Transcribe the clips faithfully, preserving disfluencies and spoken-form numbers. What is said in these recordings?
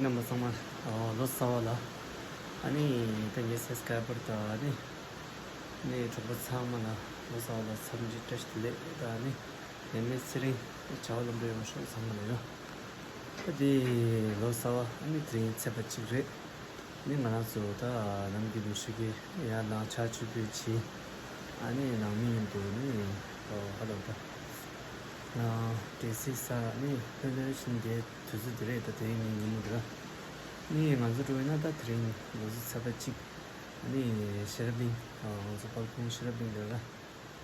རྣམ་པ་ཚང་མ་ལོ་གསར་བ་ལ། ཨ་ནི་ད་ངའི་སབ་སི་ཀ་རའི་བར་དང་ཨ་ནི་ནི་གྲོགས་པོ་ཚང་མ་ལ་ལོ་གསར་བ་ལ་འཚམས་འདྲི་བཀྲ་ཤིས་བདེ་ལེགས། ད་ཨ་ནི་ནད་མེད་ཚེ་རིང་བྱ་བ་ལམ་འགྲོ་ཡོང་ཤོག་ཚང་མ་ལ་ཡོད། ད་དེ་ལོ་གསར་བ་ཨ་ནི་དེ་རིང་ཚེས་པ་གཅིག་རེད། ཨ་ནི་ང་རང་ཚོ་ད་ནམ་རྒྱུན་ནས་ཞུ་གི་ཡར་ལངས་ཕྱག་མཆོད་འབུལ་བྱས། ཨ་ནི་ནང་མི་མཉམ་དུ་ནི་ཧ་ལོ་ད་ཡང་འབྲས་སིལ་ཟ་ནི་ལྷོད་ལྷོད་བྱས་ནས་དུས་ཚོད་དེ་རེད། ད་དེ་རིང་ནི་ཉིན་མོ་དེ་ར། ནི་ང་ཚོ་འགྲོ་ཡིན་ན་ད་དེ་རིང་ལོ་གསར་ཚེས་པ་གཅིག་ཨ་ནི་ཤེས་རབ་གླིང་། ང་ཚོ་དཔལ་སྤུངས་ཤེས་རབ་གླིང་འགྲོ་ཡ་ར།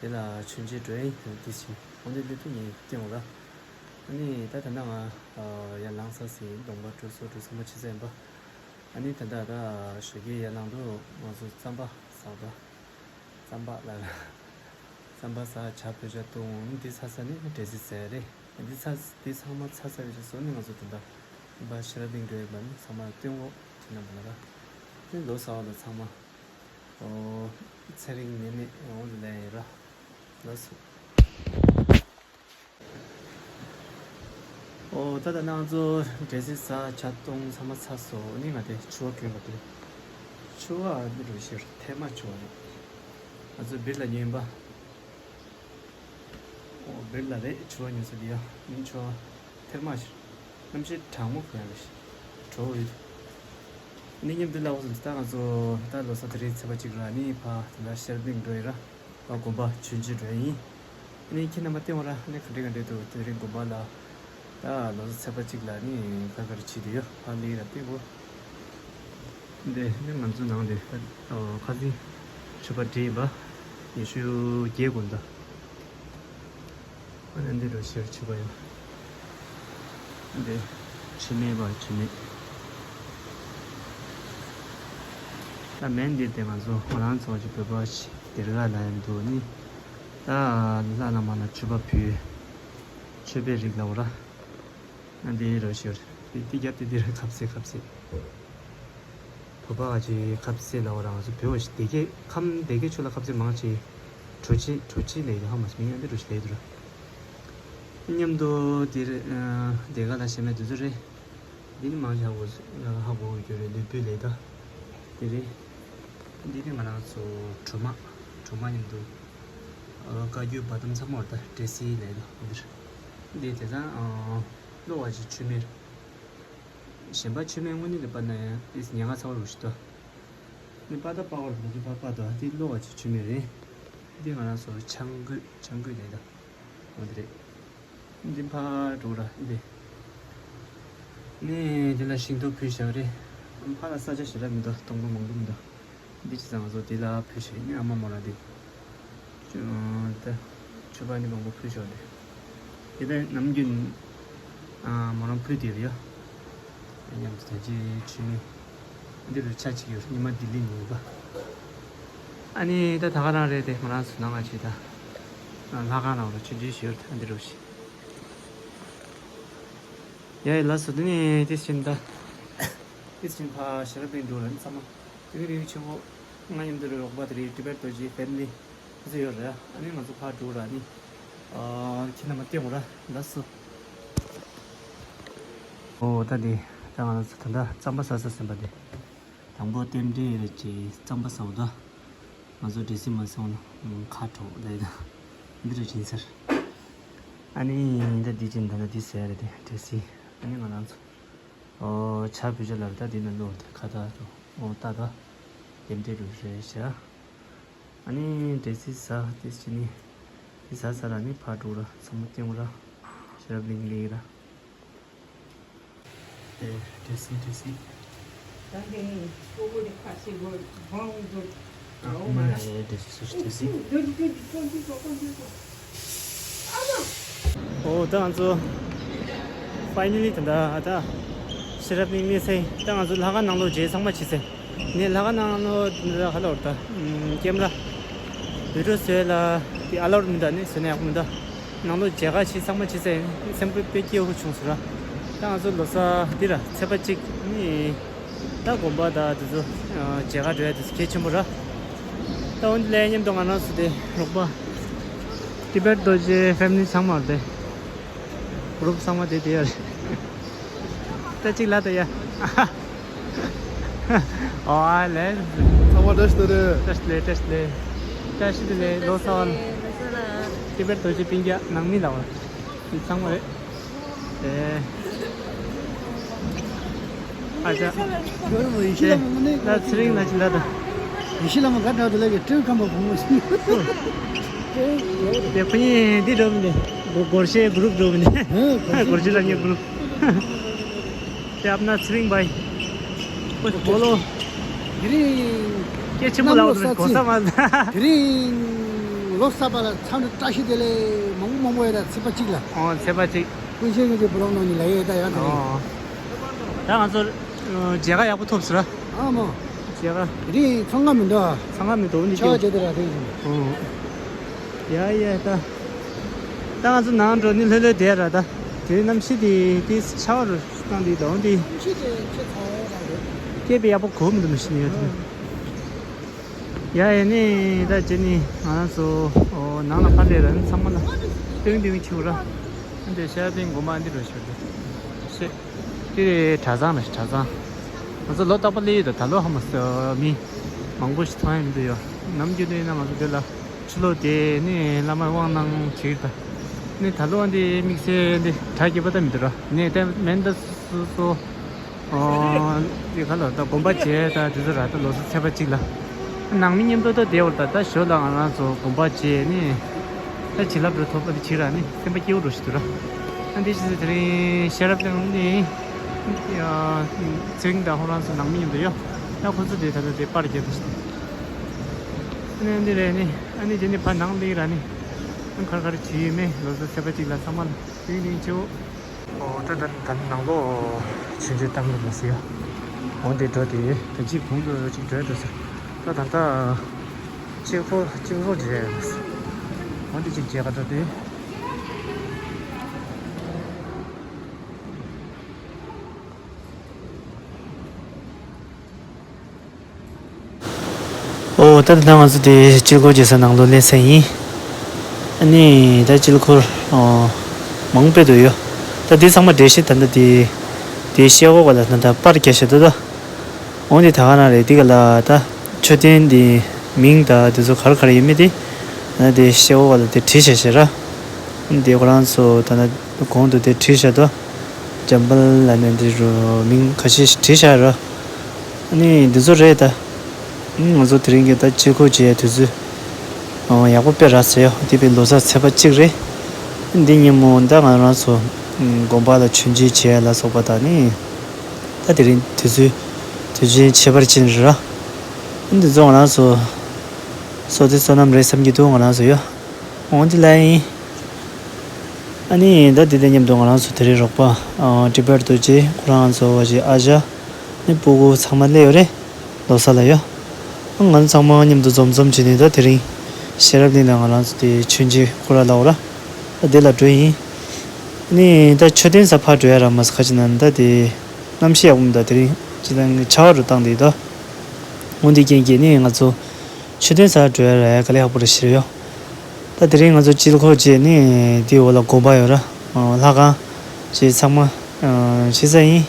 དེ་ལ་མཆོད་མཇལ་འགྲོ་ཡ་ཡིན། དེ་བཞིན་དབང་འདུས་སླེབས་དུས་ངས་སྟོན་འོ་ར། ཨ་ནི་ད་ད་ལྟ་ང་ཡར་ལངས་ཚར་ཟིན། གདོང་པ་བཀྲུས་སོ་བཀྲུས་ཚང་མ་བྱས་ཚར་ཡིན་པ། ཨ་ནི་ད་ལྟ་ད་ཞོགས་ཀའི་ཡར་ལངས་དུས་ང་ཚོ་རྩམ་པ་ཟ་བ། རྩམ་པ་ལ་རྩམ་པ་ཟ། ཇ་བོད་ཇ་བཏུང་། འདི་ཚར་ཚར་ནས་འབྲས་སིལ་ཟ་ཡ་རེད། འདི་ཚར་འདི་ཚང་མ་ཚར་ཚར་བའི་རྗེས་སུ་ནི་ང་ཚོ་ད་ལྟ་ཨ་ཕ་ཤེས་རབ་གླིང་འགྲོ་ཡིན་པ་ནི་ཚང་མ་ལ་སྟོན་འོ་བྱེད་གནང་བ་ལ་ར། ནི་ལོ་གསར་བ་ལ་ཚང་མ་ཨོ་ཚེ་རིང་ནད་མེད་ཡོང་བ་ལ་ཡིན་ར། ལགས་སོ། ཨོ་ད་ལྟ་ང་ཚོ་འབྲས་སིལ་ཟ། ཇ་བཏུང་། ཚང་མ་ཚར་སོང་། ཨ་ནི་ང་དེ་ཕྱུ་པ་གྱོན་པ་དེ་རེད། ཕྱུ་པ་འདི་འདྲ་ཞིག་ཐེར་མ་ཕྱུ་པ་རེད། ང་ཚོ་སྦིར་ལ་ཉོས་ཡིན་པ། ཨོ་སྦིར་ལ་རེད། ཕྱུ་པ་ཉོ་ས་འདི་ཡ་ཨ་ནི་ཕྱུ་པ་ཐེར་མ་ཞིག་གནམ་གཤིས་གྲང་མོ་གོན་ཡ་ཞིག་གྲོགས་ཡོད། ཨ་ནི་མཉམ་དུ་ལ་འོ་ཟིན་ད་ང་ཚོ་ད་ལོ་གསར་དེ་རིང་ཚེས་པ་གཅིག་ར། ཨ་ནི་ཕ་དེ་ལ་ཤེས་རབ་གླིང་འགྲོ་ཡི་ར། ཨ་དགོན་པ་མཆོད་མཇལ་འགྲོ་ཡ་ཡིན། ཨ་ནི་ཁྱེད་རྣམ་པ་བསྟན་འོ་ར། ཨ་ནི་ག་འདྲ་ག་འདྲ་འདུག་དེ་རིང་དགོན་པ་ལ་ད་ལོ་གསར་ཚེས་པ་གཅིག་ལ་ཨ་ནི་ག་ག་རེ་བྱེད་དུ་ཡོད་ཕ་ལེ་ར་བསྟན་གོ། འདི་ནི་ང་ཚོ་ནང་དེ་ཁ་སང་ཕྱུ་པ་བསྒྲིགས་པ་ཉི་ཤུ་བརྒྱད་དགོན་ད། ཨ་ནི་འདི་རུ་ཤེར་ཕྱུ་པ་ཡོད། འདི་ཕྱུ་མེད་པ་ཕྱུ་མེད། ད་མེན་འདི་དེ་ང་ཚོ་ང་རང་ཚོ་གི་བོད་པ་ཞིག་སྡེར་ཁ་ལ་ཡང་འདུག་ནི། ད་ལྷ་བླ་མ་ལ་མཆོད་པ་ཕུལ། མཆོད་པའི་རིགས་ལ་འོ་ར། ཨ་འདི་རུ་ཤེར་འདི་འདི་རྒྱབ་དེ་འདི་རུ་ཁབ་སེ་ཁབ་སེ། བོད་པ་ག་ཅིག་ཁབ་སེ་ལ་འོ་ར། ང་ཚོ་བོད་པ་ཞིག་སྡེ་དགེ་ཁམས་སྡེ་དགེ་ཆོས་ལ་ཁབ་སེ་མང་ཆེ། གྲོ་ཕྱེ་གྲོ་ཕྱེ་ལས་ཀྱི་ཧ་མ་སི་མིང་ཨ་འདི་རུ་ཞིག་ལས་འདུག་ར། མཉམ་དུ་འདིར་སྡེ་ཁག་ལ་ཞེ་མེད་དུས་ཚོད་རེད། འདི་ནི་མང་ཆེ་ཧ་གོ་ཧ་གོ་གི་རེད། ལུས་པོའི་ལས་ད་འདི་རེད། འདི་ནི་ང་རང་ཚོ་གྲོ་མ་གྲོ་མ་མཉམ་དུ་བཀའ་བརྒྱུད་བ་དམ་ཚང་མ་བར་ད་འབྲས་སིལ་ལས་ད་འདིར། འདི་དེ་ཚང་གློ་བ་ཅིག་མཆོད་མེར། གཞན་པ་མཆོད་མེ་དངོས་གནས་ལ་པ་ན་ཡང་ཨིས་ཉེ་ང་ཚ་བ་རུ་ཞིག་ཏོ། ནི་པ་ད་པ་བར་མི་འདུག་པ་པ་དོ་འདི་གློ་བ་ཅིག་མཆོད་མེ་རེད། འདི་ང་རང་ཚོ་ཆང་གོས་ཆང་གོས་ལས་ད། འོ་འདི་རེད། འདི་ཕ་འགྲོ་ར་འདི། ནི་འདི་ལ་ཤིང་ཏོག་ཕུལ་བཞག་རེད། ཕ་ལ་ས་ཆ་ཞེ་དྲག་མི་འདུག་སྟོང་པ་མང་པོ་མི་འདུག་འདི་ཅི་ཙང་ང་ཚོ་འདི་ལ་ཕུལ་བཞག་ནི་ཨ་མ་མོ་ར་འདི། ད་མཆོད་པ་ནི་མང་པོ་ཕུལ་ཞོར་དེ། དེ་ལྟར་ནམ་རྒྱུན་མོ་རང་ཕུལ་དེ་རེད་ཡ། མཉམ་དུ་ད་ཅི་ཆུ་མི་འདི་རུ་ཆ་གཅིག་ཡོད། ཉི་མ་ལྡི་ལི་ནས་ཡིན་པ། ཨ་ནི་ད་ད་ག་རང་རེད་དེ་མོ་རང་ཚོ་ནང་ང་ཅི་ད། ལྷ་ཁང་ནང་རུ་ཆུ་འཇུས་ཞོར་ད་འདི་རུ་ཞིག་ཡ་ཡི་ལ་སོ་དེ་ནས་དེ་བཞིན་ད། དེ་བཞིན་ཕ་ཤེས་རབ་གླིང་འགྲོ་ར་ནི་ཚང་མ། དེ་གི་རིགས་ཆེན་པོ་ང་མཉམ་དུ་རེད། རོགས་པ་དེ་རེད། ཊི་བེཊ་རྡོ་རྗེ་ཕེ་མི་ལི་ཁོ་ཚོ་ཡོད་རེད། ཨ་ནི་ང་ཚོ་ཕར་འགྲོ་ར་ནི། ཁྱེད་རྣམ་པ་བལྟས་འོང་ར་ལགས་སོ། ཨོ་ད་དེ་ད་ང་ཚོ་ད་ལྟ་རྩམ་པ་ཟ་ས་ཟིན་པ་དེ། དང་པོ་རྟེན་འབྲེལ་རེད་ཅེས་རྩམ་པ་ཟ་འོ་ད། ང་ཚོ་འབྲས་སིལ་མ་སོང་ན་ཁ་དྲོ་ལས་ད་འདི་རུ་ཕྱིན་ཚར། ཨ་ནི་ད་འདི་ཅིན་ད་ལྟ་འདི་ཟ་ཡ་རེད་དེ་འབྲས་སིལ། ཨ་ནི་ང་རང་ཚོ། ཨོ་ཆ་བུ་ཆ་ལར་ད་དེ་ན་ལོ་དེ་ཁ་ད་རུ་ཨོ་ད་ད་དེ་འདྲེ་རུ་རེད་ཤག་ཨ་ནི་འབྲས་སིལ་ཟ་དེ་ཅི་ནི་དེ་ཟ་ཟ་ར་ནི་ཕར་འགྲོ་ར་ཚང་མ་སྟེང་ར་ཤེས་རབ་གླིང་གླིང་ར། ཨེ་འབྲས་སིལ་འབྲས་སིལ། ད་འདི་ནི་ཕྲུ་གུ་དེ་ཁ་ཤས་གོ་བང་དུ། ཨོ་ད་ང་ཚོ་ཕའི་ནལ་ལི་ད་ལྟ་ཤེས་རབ་གླིང་སླེབས་ཚར། ད་ང་ཚོ་ལྷ་ཁང་ནང་ལོགས་མཇལ་ཚང་མ་བྱས་ཚར། ནས་ལྷ་ཁང་ནང་ལོགས་ད་ཧ་ལ་བར་ད་ཀེམ་ར་བི་ཌིའོ་བཟོས་ལ་དེ་ཨ་ལའོཌ་མི་འདུག་ནས་བཟོས་ན་ཡག་པོ་མི་འདུག་ནང་ལོགས་མཇལ་ཁ་བྱས་ཚང་མ་བྱས་ཚར། སེམས་པ་དཔེ་སྐྱིད་པོ་བྱུང་སོང་ར། ད་ང་ཚོ་ལོ་གསར་འདི་ར་ཚེས་པ་གཅིག་ནི། ད་དགོན་པ་དང་དེ་ཚོ་མཇལ་ཁ་འགྲོ་ཡ་དེ་ཚོ་གལ་ཆེན་པོ་ར། ད་འོན་ཏེ་ལས་མཉམ་དུ་ང་རང་ཚོ་དེ་རོགས་པ་ཊི་བེཊ་རྡོ་རྗེ་ཕེ་མི་ལི་ཚང་མ་རེད། གུ་རུབ་ཚང་མ་དེ་དེ་ཡ་རེད། ད་གཅིག་ལ་ད་ཡ། ཨོ་ཨ་ལེ། ཚང་མ་བཀྲ་ཤིས་བདེ་ལེགས། བཀྲ་ཤིས་བདེ་ལེགས། བཀྲ་ཤིས་བདེ་ལེགས། བཀྲ་ཤིས་བདེ་ལེགས། ལོ་གསར་བ། ལོ་གསར་བ། ཏི་པེར་རྡོ་རྗེ་སྤུན་ཀྱག་ནང་མི་ལ་བ། འདི་ཚང་མ་རེད། ཨེ། ཨ་ཅག་ཡོད་རེད་མོ། ཡེ་ཤེས་ལ་མོ་ནི། ད་ཚེ་རིང་ལ་ཅི་ལ་ད། ཡེ་ཤེས་ལ་མོ་ག་འདྲ་འདུག་ལ་གི་སྤྲེའུ་ཁམས་པ་བུ་མོ་ཞིག་དེ་ཁོ་གཉིས་འདི་འགྲོ་མི་འདི། སྒོར་གཞས་གུ་རུབ་འགྲོ་མི་འདི། ཧེ། སྒོར་གཞས་ལ་ཉེ་གུ་རུབ། དེ་ཨབ་ན་ཚེ་རིང་བའི། ཁོ་ཚོ་སྤོ་ལོ། དེ་རིང་། སྐད་ཆེན་པོ་ལབ་འདུག་གོ་ས་མ། དེ་རིང་ལོ་གསར་པ་ལ་འཚམས་འདྲི་བཀྲ་ཤིས་བདེ་ལེགས་མང་པོ་མང་པོ་ཡོད་ད། ཚེས་པ་གཅིག་ལ། ཨོ་ཚེས་པ་གཅིག་སྐུ་མཁྱེན་གྱི་བུ་ལོང་ནང་ནས་ལ་ཡོད་ད་ཡང་དེ་རིང་། ཨོ། ད་ང་ཚོ་མཇལ་ཁ་ཡག་པོ་ཐོབ་ཟེར། ཨ་མོ། མཇལ་ཁ། དེ་རིང་ཚང་ཁ་མི་འདུག་ཚང་ཁ་མི་འདུག་འདི་ཆ་བ་ཅིག་བྱེད་དེ་ར་དེ་རིང་། ཨོ། ཡ་ཡ་ད། ད་ང་ཚོ་ནང་འགྲོ་ནི་ལྷོད་ལྷོད་བསྡད་ར་ད། དེ་གནམ་གཤིས་དེ་དེ་ཆར་པ་རུ་བཏང་དེ་དང་དེ། གནམ་གཤིས་དེ་ཁྱེད་ཚོ་རང་རེད། སྐད་པའི་ཡག་པོ་གོ་མི་འདུག་མི་ཤེས་ནི་ཡོད་དེ། ཡ་ཡ་ནི་ད་ཅི་ནི་ང་རང་ཚོ་ཨོ་ནང་ལ་ཕར་སླེབས་ར་ནི་ཚང་མ་ལ་ཏིང་ཏིང་ཆིའུ་ར། འདི་ཤར་པིན་དགོན་པ་འདི་རུ་ཤར་དེ། ཤེ། དེ་རེད་གྲྭ་ཚང་རེད་གྲྭ་ཚང་། ང་ཚོ་ལོ་རྟག་པར་སླེབས་ཡོད་ད། ད་ལོ་ཧ་མ་སོ་མི་མང་པོ་ཞིག་མཐོང་ཡ་མི་འདུག་ཡོད། ནམ་རྒྱུན་དུ་ཡིན་ན་ང་ཚོ་དེ་ལ་ཕྱི་ལོགས་དེ་ནི་བླ་མ་དབང་གནང་བྱེད་ཀྱི་ད། ནི་ད་ལོ་འདི་དམིགས་བསལ་འདི་གྲ་རྒྱས་པ་ད་མི་འདུག་ར། ནི་ད་མེན་ད་སོ་སོ། ཨོ། འདི་ག་ལ་ད་དགོན་པ་མཇལ་ད་དེ་ཚོ་ར་ད་ལོ་གསར་ཚེས་པ་གཅིག་ལ། ནང་མི་མཉམ་དུ་ད་བསྡད་འོར་ད་ད་ཞོ་ལ་ང་རང་ཚོ་དགོན་པ་མཇལ་ནི། ད་བྱིན་རླབས་རུ་ཐོབ་པ་དེ་བྱེད་ར་ནི་སེམས་པ་སྐྱིད་པོ་རུ་ཞིག་འདུག་ར། ཨ་འདི་ཕྱི་ཚེ་དེ་རིང་ཤེས་རབ་གླིང་ནི། ཚེ་རིང་དང་ཁོ་རང་ཚོ་ནང་མི་མཉམ་དུ་ཡོད། ད་ཁོ་ཚོ་དེ་ད་ལྟ་དེ་པར་རྒྱབ་ཏུ་ཞིག་ཨ་ནི་འདི་རེད་ནི། ཨ་ནི་དེ་ནི་ཕར་ནང་སླེབས་ར་ནི། ཨ་ཁར་ཁར་བྱེད་ཡོད་མེད་ལོ་གསར་ཚེས་པ་གཅིག་ལ་ཚང་མ་ལ་ཏིང་ཏིང་ཆེའུ། ཨོ་ད་ད་ད་ནང་ལོགས་ཆུང་ཆུང་བཏང་གི་མ་ཟེར་ཡ། འོ་འདི་འགྲོ་དེ་ད་ཅིག་གོང་དུ་ཅིག་འགྲོ་འགྲོ་ཟེར། ད་ད་ད་གཅིག་པོ་གཅིག་པོ་འགྲོ་ཡ་ཟེར། འོ་འདི་ཅིག་མཇལ་ག་འགྲོ་དེ། ཨོ་ད་ད་ང་ཚོ་དེ་དཀྱིལ་འཁོར་མཇལ་ས་ནང་ལོགས་སླེབས་ས་ཡིན། ཨ་ནི་ད་དཀྱིལ་འཁོར་ཨོ་མང་པོ་དུ་ཡོད། ད་དེ་ཚང་མ་འགྲེལ་བཤད་ད་ད་དེ་དེ་ཤེལ་སྒོ་ག་ལ་ད་ད་པར་རྒྱག་བྱེད་དོ་ད། འོ་དེ་ད་ག་ན་རེད་དེ་ག་ལ་ད་མཆོད་རྟེན་དེ་མིང་ད་དེ་ཚོ་ག་རེ་ག་རེ་ཡོད་མེད་དེ། ད་དེ་ཤེལ་སྒོ་ག་ལ་དེ་བྲིས་བྱས་བྱས་ར། ཨ་ནི་དེ་ཁོ་རང་ཚོ་ད་ད་གོང་དུ་དེ་བྲིས་བྱས་དོ། འཇམ་དཔལ་ལ་ནི་འདི་རུ་མིང་ཁ་ཤས་ཤིག་བྲིས་བཞག་ར། ཨ་ནི་འདི་ཚོ་རེད་ད། ཨ་ནི་ང་ཚོ་དེ་རིང་གི་ད་དཀྱིལ་འཁོར་མཇལ་དུས་ཚོད། ཨོ་ཡག་པོ་དཔེ་རག་ཟེར་ཡོད། དེ་བས་ལོ་གསར་ཚེས་པ་གཅིག་རེད། འདི་ཉིན་མོ་ད་ང་རང་ཚོ་དགོན་པ་ལ་མཆོད་མཇལ་བྱས་ལ་སོགས་པ་ད་ནི། ད་དེ་རིང་དུས་ཚོད་དུས་ཆེན་ཁྱད་པར་ཅན་རེད་ར། འདི་ཚོ་ང་རང་ཚོ་བསོད་བདེ་བསོད་ནམས་རེད་བསམ་གྱི་འདུག་ང་རང་ཚོ་ཡོད། འོང་འདི་ལ་ཡིན། ཨ་ནི་ད་དེ་དང་མཉམ་དུ་ང་རང་ཚོ་དེ་རིང་རོགས་པ་ཨ་ཏི་པར་རྡོ་རྗེ་ཁོ་རང་ཚོ་བ་ཞིག་ཨ་ཞ་ནི་སྤུ་གུ་ཚང་མ་སླེབས་ཡོད་རེད། ལོ་གསར་ལ་ཡོད། ང་ཚོ་ཚང་མ་མཉམ་དུ་འཛོམས་འཛོམས་བྱས་ནས་ད་དེ་རིང་ཤེས་རབ་གླིང་ལ་ང་རང་ཚོ་དེ་མཆོད་མཇལ་སྐོར་ར་ལ་འོ་ར་ད་དེ་ལ་འགྲོ་ཡིན། ཨ་ནི་ད་མཆོད་རྟེན་ས་ཕར་འགྲོ་ཡ་ར་མ་ས་ཁ་ཅིག་ན་ད་དེ་གནམ་གཤིས་ཡག་པོ་མི་འདུག་དེ་རིང་སྤྱིར་བཏང་གི་ཆར་པ་རུ་བཏང་དེ་ད། འོ་འདི་རྐྱེན་གྱིས་ནི་ང་ཚོ་མཆོད་རྟེན་ས་འགྲོ་ཡ་ར་ཡ་ག་ལེ་ཡག་པོ་རེད་ཤེས་ཡོད། ད་དེ་རིང་ང་ཚོ་དཀྱིལ་འཁོར་བཅས་ནི་དེའི་འོག་ལ་དགོན་པ་ཡོད་ར། ལྷ་ཁང་བཅས་ཚང་མ་ཤེས་ས་ཡིན།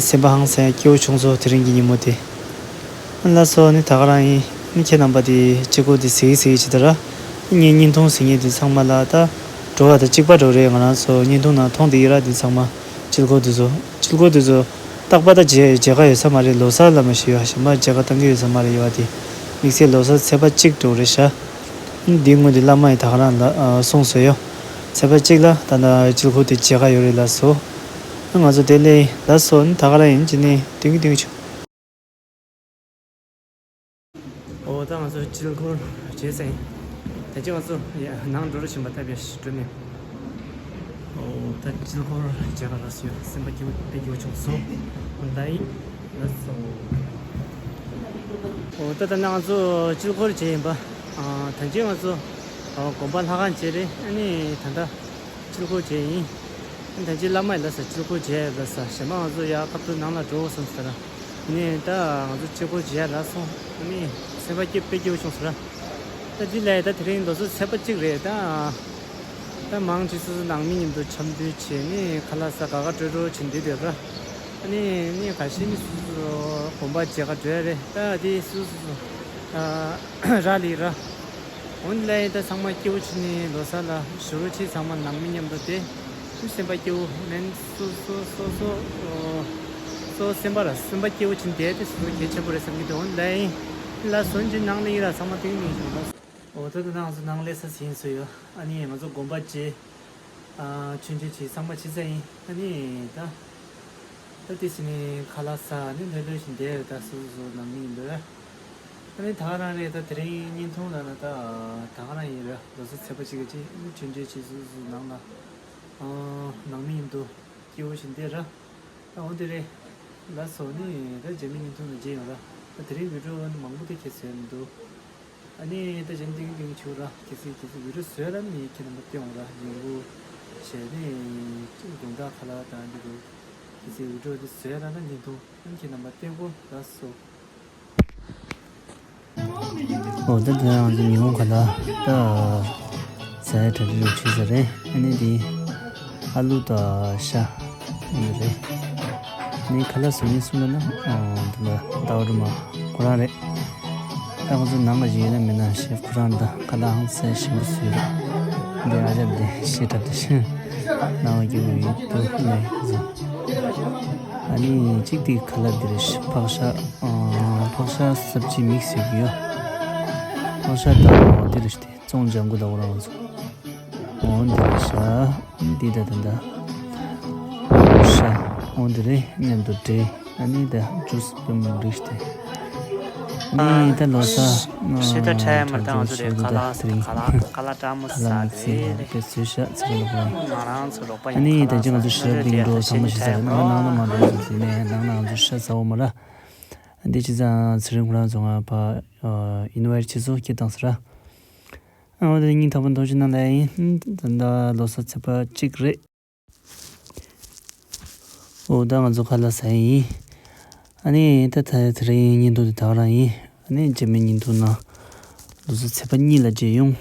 སེམས་པ་ཧང་སང་སྐྱིད་པོ་བྱུང་སོང་དེ་རིང་གི་ཉིན་མོ་དེ། ལགས་སོ་ནི་ད་ག་རང་ཡིན། ཁྱེད་རྣམ་པ་དེ་དཀྱིལ་འཁོར་དེ་གཟིགས་གཟིགས་བྱེད་ད་ར། ངའི་བརྙན་ཐུང་གཟིགས་མཁན་དེ་ཚང་མ་ལ་ད་འགྲོ་བ་དང་གཅིག་པ་འགྲོ་རེད། ང་རང་ཚོ་བརྙན་ཐུང་ནང་མཐོང་བསྡད་ཡོད་ར། དེ་ཚང་མ་དཀྱིལ་འཁོར་དེ་ཚོ་དཀྱིལ་འཁོར་དེ་ཚོ་རྟག་པར་ད་མཇལ་མཇལ་ཁ་ཡོད་ས་མ་རེད། ལོ་གསར་ལ་མ་ཞུ་ཡ་གཞན་པ་མཇལ་ཁ་བཏང་གི་ཡོད་ས་མ་རེད་ཡོད་པ་དེ། དམིགས་བསལ་ལོ་གསར་ཚེས་པ་གཅིག་འགྲོ་རེད་ཤག་འདིའི་སྔོན་དུ་བླ་མ་ཡིས་ད་ག་རང་ལ་ཨ་གསུངས་སོ་ཡོད། ཚེས་པ་གཅིག་ལ་ད་ལྟ་དཀྱིལ་འཁོར་དེ་མཇལ་ཁ་ཡོད་རེད་ལགས་སོ། ང་ཚོ་དེ་ལས་ལགས་སོ་ནི་ད་ག་རང་ཡིན་གྱི་ནི་དུང་གི་དུང་ཆུ། ཨོ་ད་ང་ཚོ་དཀྱིལ་འཁོར་མཇལ་ཚར་ཡིན། ད་ཅི་ང་ཚོ་ཡ་ནང་འགྲོ་རོགས་བྱིན་པ་ལྟ་བུ་ཞིག་འགྲོ་ནས། ཨོ་ད་དཀྱིལ་འཁོར་མཇལ་ཁ་རག་སོང་ཡ། སེམས་པ་སྐྱིད་པོ་དཔེ་སྐྱིད་པོ་བྱུང་སོང་། ཨོ་ད་ཡིན་ལགས་སོ། ཨོ་ད་ད་ནང་ང་ཚོ་དཀྱིལ་འཁོར་མཇལ་ཡིན་པ། ཨ་ད་ཅི་ང་ཚོ་ཨ་དགོན་པ་ལྷ་ཁང་མཇལ་རེད། ཨ་ནི་ད་ལྟ་དཀྱིལ་འཁོར་མཇལ་ཡིན། ཨ་ནི་ད་ཅི་བླ་མ་ཡིས་ལབ་ས་དཀྱིལ་འཁོར་མཇལ་ལབ་ས། གཞན་པ་ང་ཚོ་ཡར་ཁ་ཐུག་ནང་ལ་འགྲོ་བསམ་ས་ར། ནས་ད་ང་ཚོ་དཀྱིལ་འཁོར་མཇལ་རག་སོང་། ཨ་ནི་སེམས་པ་སྐྱིད་དཔེ་སྐྱིད་པོ་བྱུང་སོང་ར། ད་འདི་ལས་ད་དེ་རིང་ལོ་གསར་ཚེས་པ་གཅིག་རེད་ད། ད་མང་ཆེ་སོ་སོ་ནང་མི་མཉམ་དུ་འཆམ་མཐུན་བྱས་ནས་ཁ་ལག་ཟ་དགའ་དགའ་སྤྲོ་སྤྲོ་བྱེད་འདོད་ཡོད་ར། ཨ་ནི་ནི་ཁ་ཤས་ནི་སོ་སོ་དགོན་པ་མཇལ་ག་འགྲོ་ཡ་རེད། ད་དེ་སོ་སོ་སོ་ཨ་རག་ལས་ར། འོན་ལས་ད་ཚང་མ་སྐྱིད་པོ་བྱས་ནས་ལོ་གསར་ལ་བཞུགས་རོགས་བྱེད། ཚང་མ་ནང་མི་མཉམ་དུ་བསྡད། སེམས་པ་སྐྱིད་པོ་མེད་སོ་སོ་སོ་སོ་སོ་སེམས་པ་ར་སེམས་པ་སྐྱིད་པོ་བྱས་ནས་བསྡད་དེ་སོ་སོ་གལ་ཆེན་པོ་རེད་བསམ་གྱི་འདུག་འོན་ལས་ལ་སོན་གྱི་ནང་ལ་ཡིན་ར་ཚང་མ་དེང་མི་ཡིན་ལ། འོ་ད་ད་ང་ཚོ་ནང་ལས་ས་ཟིན་སོ་ཡོད། ཨ་ནི་ང་ཚོ་དགོན་པ་བཅས་ཨ་ཆུང་ཆུང་ཆེ་ཚང་མ་ཆེ་ས་ཡིན། ཨ་ནི་ད་ད་དེ་ཕྱི་ནས་ཁ་ལག་ཟ་ནི་ལྷོད་ལྷོད་ཞིག་བསྡད་ཡོད། ད་སོ་སོ་སོ་ནང་མི་ཡིན་འདུག་ཨ་ནི་ད་ག་རང་རེད། ད་དེ་རིང་བརྙན་ཐུང་ལ་ན་ད་ད་ག་རང་ཡིན་ར། ལོ་གསར་ཚེས་པ་གཅིག་གི་ཆེ་ཆུང་ཆུང་ཆེ་སོ་སོ་སོ་ནང་ལ་ཨ་ནང་མི་ཡིན་འདུག་སྐྱིད་པོ་ཞིག་བསྡད་ར། ཨ་འོ་དེ་རེད། ལགས་སོ། ནི་ད་རྗེས་མའི་བརྙན་ཐུང་ནང་མཇལ་ཡོང་ར། ད་དེ་རིང་བི་ཌིའོ་ནི་མང་པོ་དེ་ཁྱེད་བཟོས་མི་འདུག་ཨ་ནི་ད་གཞན་ཏིང་ཏིང་ཆུ་ར་ཁྱེད་ཚོས་ཁྱེད་ཚོས་བི་ཌིའོ་བཟོས་ར་ནི་ཁྱེད་རྣམ་པ་སྟོན་འོང་ར། ཉིན་གུང་བྱས་ནི་དགོང་དག་ཁ་ལག་དང་འདི་འདུག་ཁྱེད་ཚོས་བི་ཌིའོ་དེ་བཟོས་ར་ན་བརྙན་ཐུང་ཨ་ནི་ཁྱེད་རྣམ་པ་སྟོན་གོ། ལགས་སོ། འོ་ད་དེ་ང་ཚོ་ཉིན་གུང་ཁ་ལག་ད་ཟ་ཡ་གྲ་སྒྲིག་རུ་བྱས་ས་རེད། ཨ་ནི་དེ་ཨ་ལུ་དང་ཤ་ཨ་ནི་རེད། ཨ་ནི་ཁ་ལག་བཟོ་མཁན་སུ་ལབ་ན་ཨ་དེ་ལ་ཟླ་བ་སྒྲོལ་མ་ཁོ་རང་རེད། ད་ང་ཚོ་ནང་ལ་ཡོད་ན་མེད་ན་ཤེབ་ཁོ་རང་དང་ཁ་ལག་ཧང་སང་ཞིམ་པོ་བཟོས་རེད། འདི་ཨ་ཅག་འདི་ཤེས་གྲབས་དེ་ཤེས་ནང་ལ་རྒྱུ་ཡོད་དུ་ནས་ང་ཚོ། ཨ་ནི་གཅིག་དེ་ཁ་ལག་འདི་རེད། ཕག་ཤ། ཨ་ཕག་ཤ་སབ་ཅི་མིག་སི་ཡོད་ཀྱི་ཡོད། ཕག་ཤ་དང་འདི་རེད། དེ་ཙོང་ལྗང་གུ་དང་འོ་རང་ཚོ། འོ་འདི་རེད་ཤ། འདི་ད་ད་ད། ཕག་ཤ། འོ་འདི་རེད། མཉམ་དུ་འདྲེས། ཨ་ནི་ད་ཇུས་སྤེན་མོ་རིགས་ཏེ། ནི་ད་ལོ་གསར་ཤི་ད་ཁྲའི་མར་དང་ང་ཚོ་དེ་ཁ་ལག་ཁ་ལག་ཁ་ལག་ཁ་ལག་ཀྲང་མོ་ཟ་དེ་དེ་ཚོས་ཤ་ཚ་ལ་ཁོ་རང་། ང་རང་ཚོ་རོགས་པ་ཡིན། ཨ་ནི་ད་ཅི་ང་ཚོ་ཤ་བིང་འགྲོ་ཚང་མ་ཤི་ས་རེད། ང་ནང་ལ་མ་འགྲོ་ཚོ་དེ་ནས་ནང་ན་ང་ཚོ་ཤ་ཟ་འོ་མ་ར། འདི་ཅི་ཙང་ཚེ་རིང་ཁོ་རང་ཚོ་ང་ཕ་ཨ་ཨིན་ཝའིཊ་བྱས་སོ་ཁྱེད་དང་ཟེར་ར། ཨ་འོ་དེ་སྙིང་ཐག་པ་མདོག་ཅིག་ནང་ལ་ཡིན། ད་ལྟ་ལོ་གསར་ཚེས་པ་གཅིག་རེད། འོ་ད་ང་ཚོ་ཁ་ལག་ཟ་ཡིན། ཨ་ནི་ད་ད་དེ་རིང་བརྙན་ཐུང་དེ་ད་ག་རང་ཡིན། ཨ་ནི་རྗེས་མའི་བརྙན་ཐུང་ནང་ལོ་གསར་ཚེས་པ་གཉིས་ལ་མཇལ་ཡོང་།